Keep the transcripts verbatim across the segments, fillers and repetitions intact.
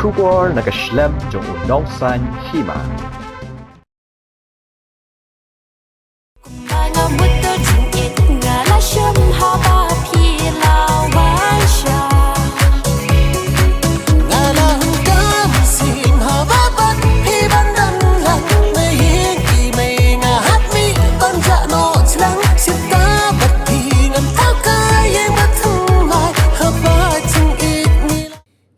Khubor na ka shlem jong u nongsaiñ hima.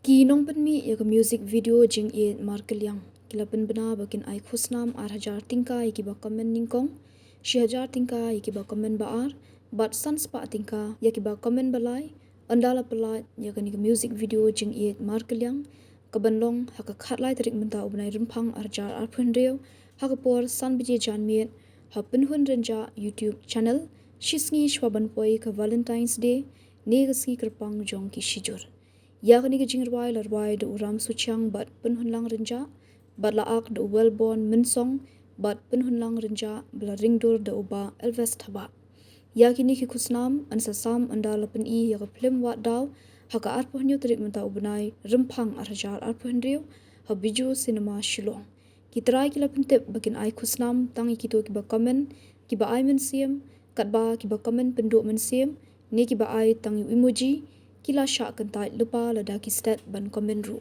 Ki nongpynmih ïa ka music video Jingïeit Markylliang ki la pynbna ba kin ai khusnam ar hajar tyngka ïa kiba comment nyngkong, shi hajar tyngka ïa kiba comment ba ar, bad san spah tyngka ïa kiba comment ba lai. Ynda la pyllait ïa kane ka music video Jingïeit Markylliang, ka ban long ha ka khatlai tarik mynta u bnai Rymphang ar hajar arphew hynriew, ha ka por san baje janmiet, ha Pynhun Rynjah YouTube channel, shi sngi shwa ban poi ka Valentine's Day, ne ka sngi kyrpang jong ki shijur. Ïa kane ka jingrwai la rwai da u Ram Suchiang bad Pynhunlang Rynjah, bad la ak da u Wellborn Mynsong bad Pynhunlang Rynjah, ba la ringdur da u Bah Elvis Thabah. Ïa kine ki khusnam yn sa sam ynda la pyni ïa ka phlim Wad Daw ha ka arphew hynñiew tarik mynta u bnai Rymphang ar hajar arphew hynriew, ha Bijou Cinema Shillong. Ki trai ki la pyntip ba kin ai khusnam tang ïa kito kiba comment, kiba ai mynsiem, katba kiba comment pynduh mynsiem, ne kiba ai tang ïa u emoji, ki la shah kyntait lypa lada ki stet ban comment ruh.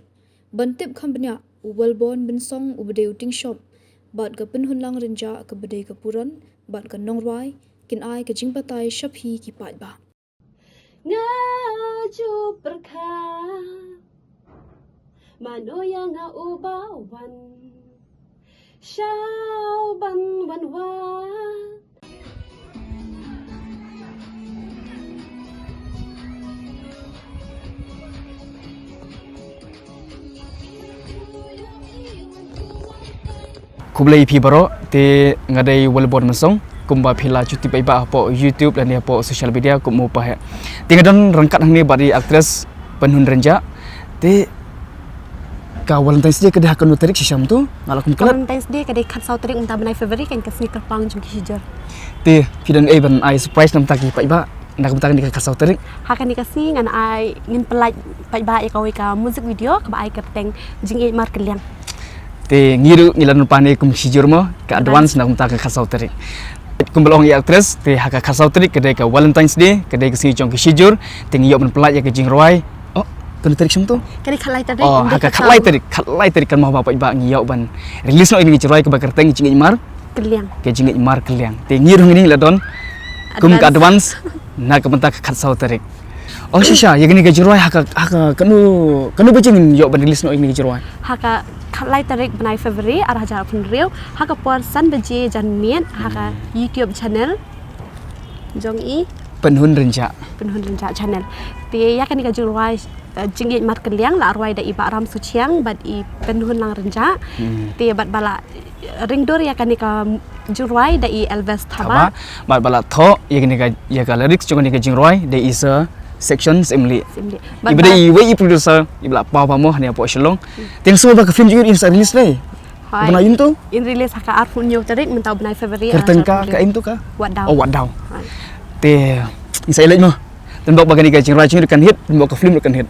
Ban tip kham bniah, u Wellborn Mynsong uba dei u tyngshop, bad ka Pynhunlang Rynjah kaba dei ka puron bad ka nongrwai, kin ai ka jingbatai sha phi ki paidbah. Nga ju pyrkhat, mano ïa nga uba wan, sha u ban wan wad. Khublei ïa phi baroh, te nga dei Wellborn Mynsong, kumba phi la ju tip paidbah hapoh YouTube lane hapoh social media kum u Paheh. Te nga don ryngkat hangne bad i actress Pynhun Rynjah. Te ka Valentine's Day ka dei ha kano tarik shisha mynta? Nga la kum klet. Valentine's Day ka dei khatsaw tarik mynta bnai February, kan ka sngi kyrpang jong ki shijur. Te phi don ei ban ai surprise na ka bynta ki paidbah na ka bynta kane ka khatsaw tarik? Ha kane ka sngi ngan ai, ngin pyllait paidbah ïa kawei ka music video kaba ai kyrteng Jingïeit Markylliang. Te ngi ruh ngi la don pat ne kum shijur mo, ka advance na ka bynta ka khatsaw tarik. Kumba la ong i actress, te ha ka khatsaw tarik ka dei ka Valentine's Day, ka dei ka sngi jong ki shijur, te ngi ïoh ban pyllait ïa ka jingrwai. Oh, kano tarik shisha mynta? Ka dei khatlai tarik. Oh, ha ka khatlai tarik, khatlai tarik kan mo ba paidbah ngi ïoh ban release noh ïa kane ka jingrwai kaba kyrteng Jingïeit Mar Kylliang. Ka Jingïeit Markylliang. Te ngi ruh ngi la don kum ka advance na ka bynta ka khatsaw tarik. Oh shisha, ïa kane ka jingrwai ha ka, ha ka kano, kano baje ngin ïoh ban release noh ïa kane ka jingrwai? Ha ka khatlai tarik bnai February ar hajar arphew hynriew, ha ka por san baje janmiet, ha ka YouTube channel jong i Pynhun Rynjah. Pynhun Rynjah channel. Te ïa kane ka jingrwai, eh, Jingïeit Markylliang la rwai da i Bah Ram Suchiang bad i Pynhunlang Rynjah. Te bad ba la ringdur ïa kane ka jingrwai da i Elvis Thabah. Thabah, bad ba la thoh ïa kane ka, ïa ka lyrics jong kane ka jingrwai da i Sir Section Syiemlieh. Syiemlieh. Iba dei iwei i producer iba la paw paw mo hangne hapoh Shillong. Te nga sngew ba ka film jong i in sa release lei. Hai. Bnai ïa mynta? In release ha ka arphew hynñiew tarik mynta u bnai February. Kyrteng ka, ka im tu ka? Wad Daw. Oh, Wad Daw. Hai. Te in sa ïaleit mo. Tang bok ba kane ka jingrwai jong i ruh kan hit, tang bok ka film ruh kan hit.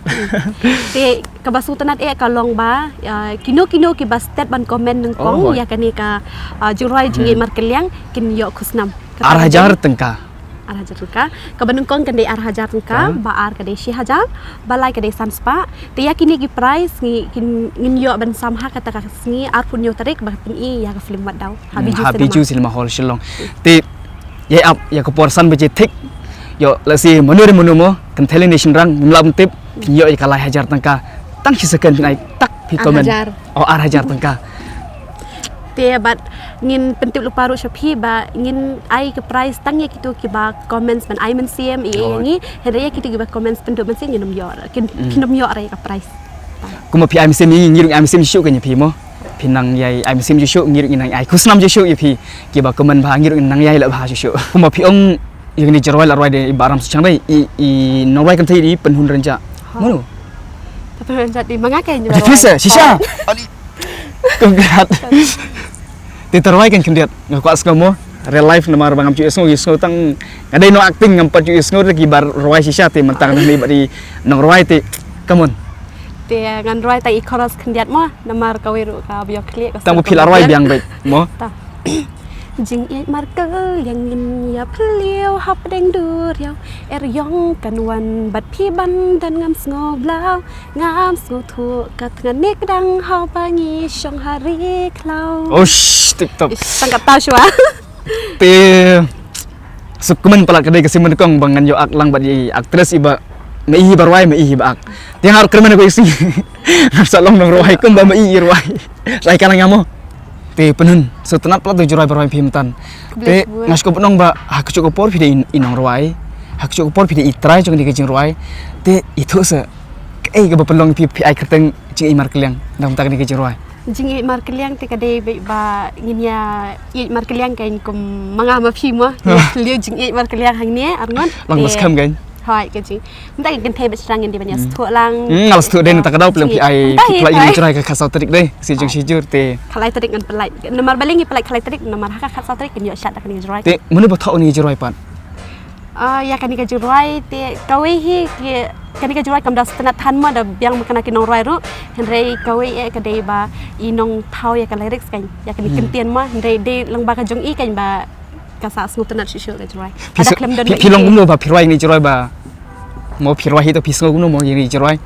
Te kaba sngewtynnat eh ka long ba, ah, kino kino kiba stet ban comment nyngkong ïa kane ka, ah, jingrwai Jingïeit Markylliang kin ïoh khusnam. Ar hajar tyngka. Ar hajar tyngka. Kaba nyngkong kan dei ar hajar tyngka, ba ar ka dei shi hajar, ba lai ka dei san spah. Te ïa kine ki prize ngi, kin, ngin ïoh ban sam ha kata ka sngi arphew hynñiew tarik ba pyni ïa ka film Wad Daw ha Bijou Cinema Hall Shillong. Te ïa ap ïa ka por san baje thik. Ïoh lehse mano re mano mo, kan theli ne shynrang, ngim lah ban tip, phin ïoh ïa ka lai hajar tyngka. Tang shi second phin ai tak phi comment. Ar hajar. Oh, ar hajar tyngka. Te bad ngin pyntip lypa ruh sha phi ba ngin ai ka prize tang ïa kito kiba comments ban ai mynsiem ïa ngi. Hynrei ïa kito kiba comments pynduh mynsiem ngin ym ïoh, kin, kin ym ïoh re ka prize. Kumba phi ai mynsiem ïa ngi, ngi ruh ai mynsiem shuh ïa phi mo. Phi nang ïai ai mynsiem shuh, ngi ruh ngi nang ai khusnam shuh ïa phi. Kiba comment bha ngi ruh ngi nang ïai lah bha shuh. Kumba phi ong ïa kane ka jingrwai la rwai da i Bah Ram Suchiang, i, i nongrwai kan thei i Pynhun Rynjah. Mano? Pynhun Rynjah dei ma nga kein. Phi shisha. Congrats. Te tang rwai kan khyndiat. Nga kwah sngew mo. Real life namar ba ngam ju ïohsngew, ïohsngew tang nga dei nong acting ngam pat ju ïohsngew te kiba rwai shisha te mynta nga dei bad i nongrwai te. Come on. Te ngan rwai tang i chorus khyndiat mo, namar kawei ruh ka ba ïoh khlieh ka sur. Tang ba phi la rwai biang beit mo. Ta. Jingïeit markylliang ngin ïa phylliew hapdeng duriaw. Er ïong kan wan bad phi ban don ngam sngew blau. Ngam sngewthuh kat ngan nik dang haba ngi shong ha ri khlaw. Osh, tip top. Ish, tang kata shuwa. Te suk kmen palat ka dei ka sien ba nyngkong ba ngan ïoh ak lang bad i actress iba, ma i hi ba rwai, ma i hi ba ak. Te nga ruh kmen ko isi. Nga sa long nongrwai kumba ma i i rwai. Sai ka lang ïa mo. Te pynhun, sngewtynnat palat tu jingrwai ba rwai phi mynta. Te nga sngewbha nong ba ha kajuh ka por phi dei i nongrwai. Ha kajuh ka por phi dei i trai jong kane ka jingrwai. Te i thuh sa kaei kaba pynlong phi phi ai kyrteng Jingïeit Markylliang na ka bynta kane ka jingrwai. Jingïeit markylliang te ka dei beit ba ngin ïa ïeit markylliang kein kum ma nga ma phi mo. Ïa phylliew jingïeit markylliang hangne arngut. Lang ba skhem kein. Hooid ka jing. Mynta ka kynthei beit shrang ngin dei ban ïa sngewthuh lang. Hmm, nga la sngewthuh dei na ta ka daw pynlong phi ai phi pynlait ïa ka jingrwai ka khatsaw tarik dei. Shi jong shi jur te. Khatlai tarik ngan pynlait. Namar balei ngi pynlait khatlai tarik namar ha ka khatsaw tarik kin ïoh shad da kane ka jingrwai. Te mano ba thoh kane ka jingrwai pat? Ah, ïa kane ka jingrwai te kawei hi ki, kane ka jingrwai kam da sngewtynnat than mo da biang ma kane ki nongrwai ruh. Hynrei kawei eh ka dei ba i nongthaw ïa ka lyrics kan, ïa kane ki ktien mo. Hynrei dei lang ba ka jong i kan ba ka sa sngewtynnat shuh shuh ka jingrwai. Phi long kumno ba phi rwai ïa kane jingrwai ba mo phi rwai hi to phi sngew kumno mo ïa kane jingrwai.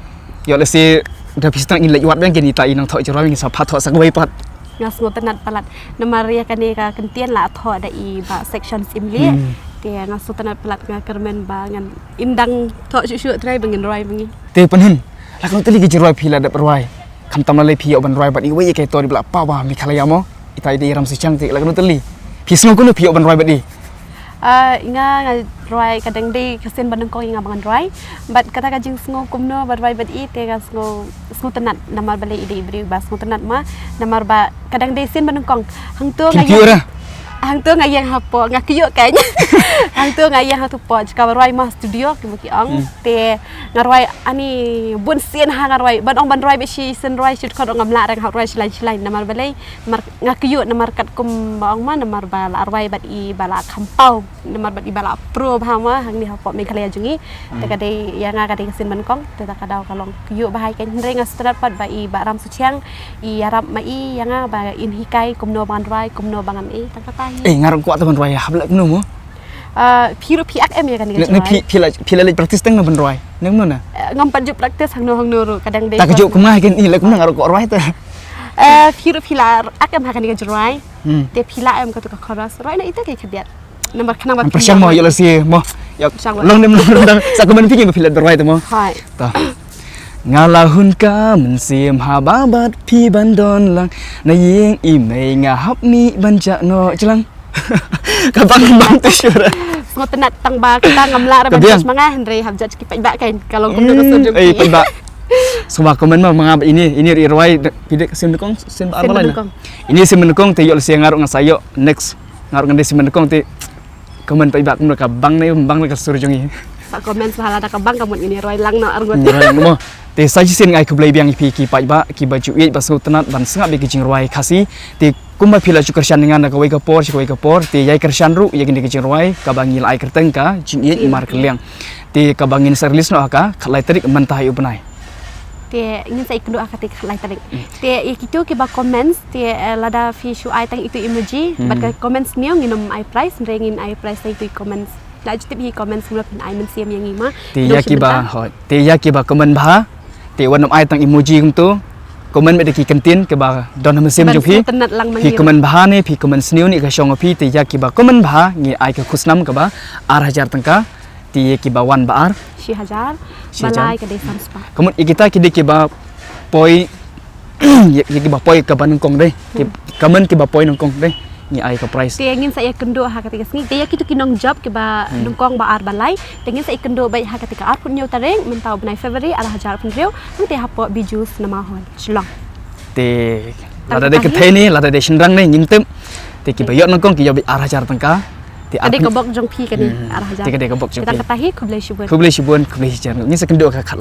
Ïoh lehse da phi sngewtynnat ngin leit wad biang kine ta i nongthoh jingrwai ngin sa phah thoh sa kawei pat. Nga sngewtynnat palat. Namar ïa kane ka kyntien la thoh da i Bah Section Syiemlieh. Te nga sngewtynnat palat nga kyrmen ba ngan im dang thoh shuh shuh trai ba ngin rwai ba ngi. Te pynhun. La kano tylli ki jingrwai phi la dep rwai. Khamtam lei phi ïoh ban rwai bad iwei i kaitor iba la paw ba Meghalaya mo. Ita i dei i Ram Suchiang te la kano tylli. Phi sngew kano phi ïoh ban rwai bad i. Ah, nga nga rwai ka dang dei ka sien ba nyngkong ïa nga ba ngan rwai. Bad kata ka jingsngew kumno ba rwai bad i te nga sngew sngewtynnat namar balei i dei i briew ba sngewtynnat ma namar ba ka dang dei sien ba nyngkong. Hangto nga ïeng. Hangto nga ïeng hapoh nga kyiuh kan. Hangto nga ïeng hapoh jaka ba rwai ma studio ki ba ki ong. Te nga rwai ani bun sien ha nga rwai ban ong ban rwai ba shi sien rwai shi khot ong ngam lah reng ha rwai shi lain shi lain namar balei. Namar nga kyiuh namar katkum ba ong ma namar ba la rwai bad i ba la khampaw. Namar bad i ba la pro bha ma hangne hapoh Meghalaya jong ngi. Te ka dei ïa nga ka dei ka sien ba nyngkong te ta ka daw ka long kyiuh bha hi kan hynrei nga sngewtynnat pat ba i Bah Ram Suchiang i ïarap ma i ïa nga ba in hikai kumno ba ngan rwai kumno ba ngan i tang kata hi. Eh nga ruh kwah te ban rwai hap leh kumno mo. Ah, phi ruh phi ak em ïa kane ka jingrwai. Phi la phi la leit practice teng na ban rwai. Nang no na. Eh, ngam pat ju practice hangno hangno ruh ka dang dei. Ta ka juk kumno hi kan i leh kumno nga ruh kwah rwai te. Eh, phi ruh phi la ak em ha kane ka jingrwai. Te phi la em ka tu ka chorus rwai na ita ka khadiat. Namar khnang ba pyrshang mo ïa la si mo. Ïa long nem long sa ko man phi ngi ba phi la rwai te mo. Hai. Ta. Nga la hun ka mynsiem ha ba bad phi ban don lang na ïing i mei nga hap mih ban jah noh jlang. Ka bang bang tu sure. Sngewtynnat tang ba kita ngam lah ra ban judge ma nga hynrei hap judge ki paidbah kan ka long kumno ka sur jong ki. Paidbah. Sngewbha comment ma nga ini ini ri rwai pidek sien nyngkong sien ba ar ba lai. Ini sien nyngkong te ïoh lehse nga ruh nga sa ïoh next. Nga ruh ngan dei sien nyngkong te comment paidbah kumno ka bang ne bang ne ka sur jong i. Sa comment sa lada ka bang ka mut ngin ïa rwai lang na arngut. Te sa shisien nga ai khublei biang ïa phi ki paidbah kiba ju ïeit ba sngewtynnat ban sngap ïa ki jingrwai Khasi. Te kumba phi la ju kyrshan ïa nga na kawei ka por sha kawei ka por te ïai kyrshan ruh ïa kine ki jingrwai kaba ngi la ai kyrteng ka Jingïeit Markylliang. Te kaba ngin sa release noh ha ka khatlai tarik mynta ha u bnai. Te ngin sa ïakynduh ha kata ka khatlai tarik. Te ïa kito kiba comments te lada phi shu ai tang itu emoji bad ka comments ngi ngin ym ai prize hynrei ngin ai prize tang itu comments. La ju tip hi comments mula phin ai mynsiem ïa ngi ma. Te ïa kiba hoi. Te ïa kiba comment bha. Te wat nym ai tang emoji kumto. Comment bad ki kyntien kiba don ha mynsiem jong phi. Phi comment bha ne phi comment sniew ne ka shong phi te ïa kiba comment bha ngi ai ka khusnam kaba ar hajar tyngka. Te ïa kiba wan ba ar. Shi hajar. Shi hajar. Ba lai ka dei san spah. Ka mut ïa kita ki dei kiba poi ïa kiba poi kaba nyngkong dei. Ki comment kiba poi nyngkong dei. Ngi ai ka prize. Te ngin sa ïakynduh ha kata ka sngi. Te ïa kito ki nongjop kiba nyngkong ba ar ba lai. Te ngin sa ïakynduh beit ha kata ka arphew hynñiew tarik mynta u bnai February ar hajar arphew hynriew. Hangte hapoh Bijou Cinema Hall Shillong. Te lada dei kynthei ne lada dei shynrang ne ngim tip. Te kiba ïoh nyngkong ki ïoh beit ar hajar tyngka. Te ka dei ka bok jong phi kane ar hajar. Te ka dei ka bok jong phi. Kata hi khublei shibun. Khublei shibun khublei shibun. Ngin sa kynduh ka khat.